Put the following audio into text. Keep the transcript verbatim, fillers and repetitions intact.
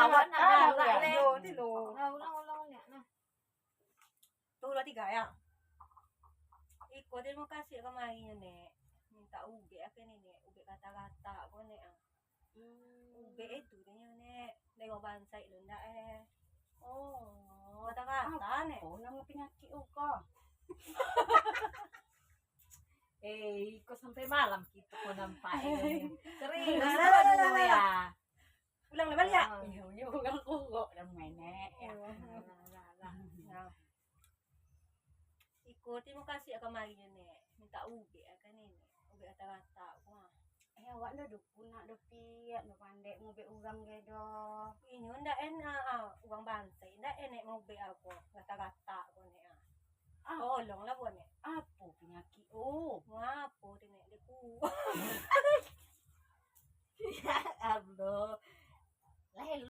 Awak nak galak, Nek. Yo, ti lo. Nah, ulang, ulang, ulang, nah. Tu lah tiga, ya. Iko tarimo kasih kamari nyo, Nek. Minta ubek ake ni, Nek. Ubek kata-kata ko, Nek, ah. Hmm. Ubek itu tu nyo, Nek. Dari urang bansaik lo ndak, eh. Oh. Kata-kata, Nek. Apo namo panyakik ko? Eh, iko sampai malam kito ko nampak, eh. Sering. Nah, nah, nah, nah, nah. Ya. Ulang lah baliak. Ah. Iyo, iyo, urang kurok dah main, Nek. Iyo. Alah, alah, alah. Nah. Iko tarimo kasih kamari nyo, Nek. Minta ubek ake ni, Nek. Ubek kata-kata ko, ah. Eh, awak ndak dukun nak dopiak, ndak pandai ngubek urang ge doh. Inyo ndak enak, ah. Urang bansaik ndak enak ngubek ako. Kata-kata ko, Nek, ah. Ah. Tolonglah, Nek. Apo panyakik, oh? Apo tu, Nek? Dia kuat. Ya Allah. Lah,